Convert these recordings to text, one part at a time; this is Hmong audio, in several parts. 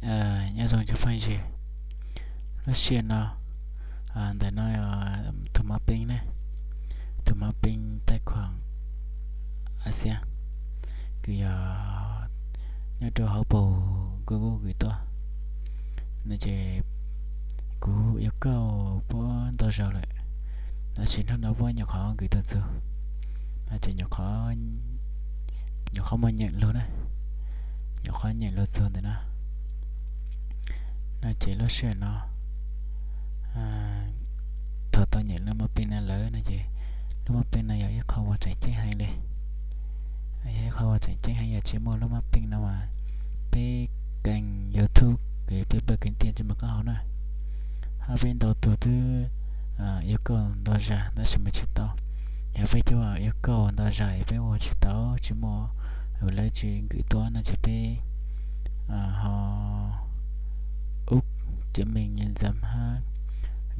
Nyob zoo cov phooj ywg, lub sij hawm no, ntawm no tus mab peej ne, tus mab peej taij khuam a xiab, kws yog nyob rau hauv paus Google kwm tuaj no ces kuv yuav kauj puab ntau zaus lawm, tab sis hnub no puab nyuam qhuav kwm tuaj txug, no ces nyuam qhuav muaj nyeem lug na, nyuam qhuav nyeem lug txug ntawm no. No ces lub sij hawm no thaum tau nyeem lub mab peej no lawm no ces lub mab peej no yog ib qho uas tseem ceeb heev li. Yog ib qho uas tseem ceeb heev, yog tsis muaj lub mab peej no mas peb keeg YouTube kws peb pawg kwv tij tsis muaj qab hau na. Hab peb ntau tug twb yuav kauj ntau zag tab sis mas tsis tau. Yog peb cov yuav kauj ntau zag peb ua tsis tau, tsis muaj, lawv tsis kwm tuaj no ces peb ho ub, chứng minh nhân dân hab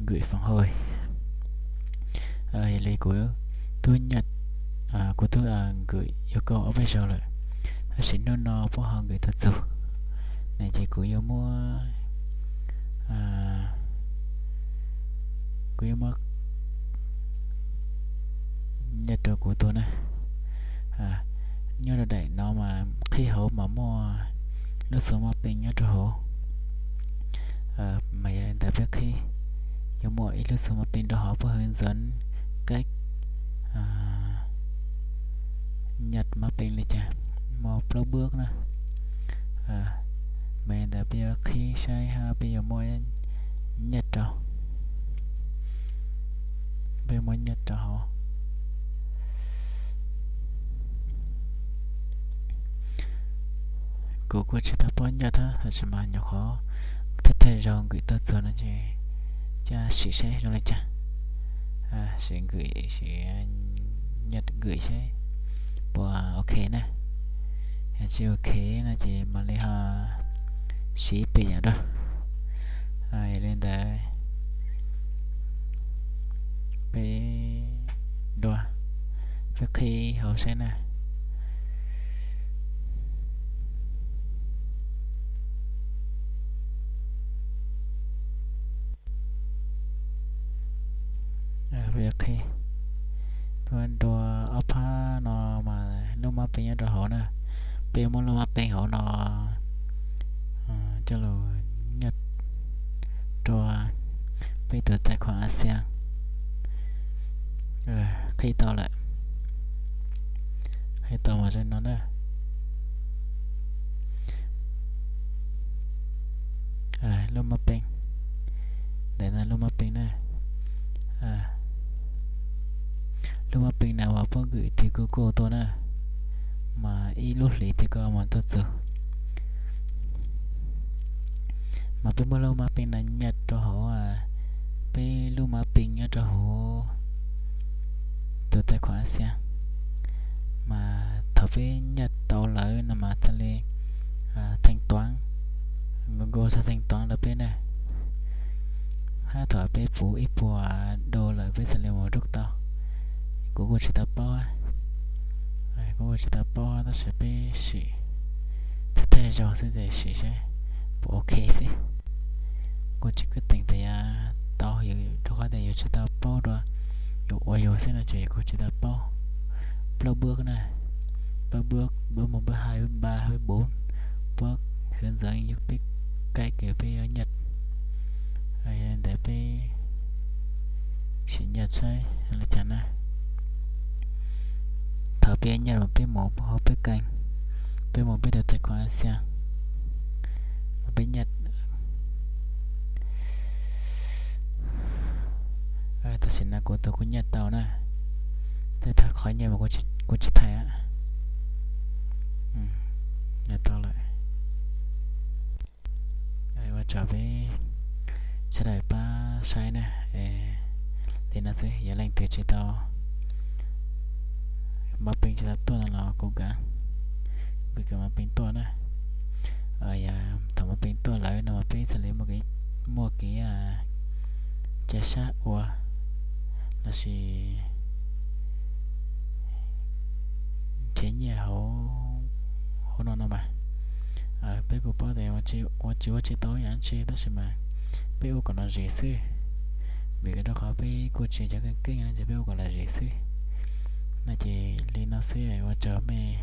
kwm phản hồi. Yog li kuv tub, kuv tub kwm yuav kauj ob peb zaug lawm, tab sis hnub no puab ho kwm tuaj txug, no ces kuv yuav muab, kuv yuav muab nyiaj rau kuv tug na. Nyob rau daim no mas qhib hauv mas muaj lub xu mab peej nyob rau hauv. Mas yog li ntawd peb qhib, yuav muaj ib lub xu mab peej rau hauv puab hướng dẫn cách nhập mab peej li cas, muaj plaub bước na. Mas li ntawd peb yuav qhib saib hab peb yuav muab nyiaj rau, peb muab nyiaj rau hauv. Kuv kuj tsis tau paub nyiaj hab, tab sis mas nyuam qhuav thawj thawj zaug kwm tuaj txug no ces coj sim saib zoo li cas. Sim kwm, sim nyiaj kwm saib puas ok na. Yog tsis ok no ces mam li ho siv pem yam rau. Yog li ntawd peb dua, peb qhib hauv saib na. Peb dua ob phab no mas lub mab peej nyob rau hauv na. Peb muab lub mab peej hauv no coj los nyiaj rau peb tus taij khuam a xiab. Qhib tau lawm, qhib tau mas zoo no na. Lub mab peej, ntawm no lub mab peej na. Lub mab peej na uas puab kwm tiv kuj kuj tuaj na, mas ib lub hlis tiv kuj mas tuaj txug. Mas peb muab lub mab peej no nyiaj rau hauv peb lub mab peej nyob rau hauv tus taij khuam a xiab. Mas thaum peb nyiaj tau lawm no mas thiaj li thanh toán, Google txhaj thanh toán rau peb na. Hab thaum peb puv ib puas đô lawm peb thiaj li mus rub tau. Kuv kuj tsis tau paub, kuv kuj tsis tau paub tab sis peb sim thawj thawj zaug xwb ces sim saib puas ok xwb. Kuv tsis kwv tees tias tau, rau qhov tias yus tsis tau paub dua, yus ua yus xwb no ces kuv tsis tau paub. Plaub bước na, plaub bước, bước một, bước hai, bước ba, bước bốn, puab hướng dẫn peb cách peb yuav nhập. Yog li ntawd peb sim nyiaj saib li cas na. Thaum peb nyiaj mas peb mus hauv peb kênh, peb mus peb tus tài khoản Asia mas peb nyiaj. Tam sim no kuv tus kuj nyiaj tau na, tej thaum qhov nyiaj mas kuv tsis thaij. Nyiaj tau lawm. Ua tsaug peb sawv daws pab saib na. Li no xwb, yog leej twg tsis tau, mab peej tsis tau tuaj no los kuv kam, kuv kam mab peej tuaj na. Yog thaum mab peej tuaj lawm no mas peb thiaj li muaj kev ca sab ua lossis nrhiav nyiaj hauv no no mas. Peb kuj paub tias ua tsis ua tsis tau ib yam dab tsi tab sis mas peb ua kom lom zem xwb, vim rau qhov peb kuj tsis yog cov keej keej no ces peb ua kom lom zem xwb. No ces li no xwb, ua tsaug mej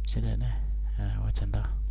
sawv daws na, ua tsaug ntau.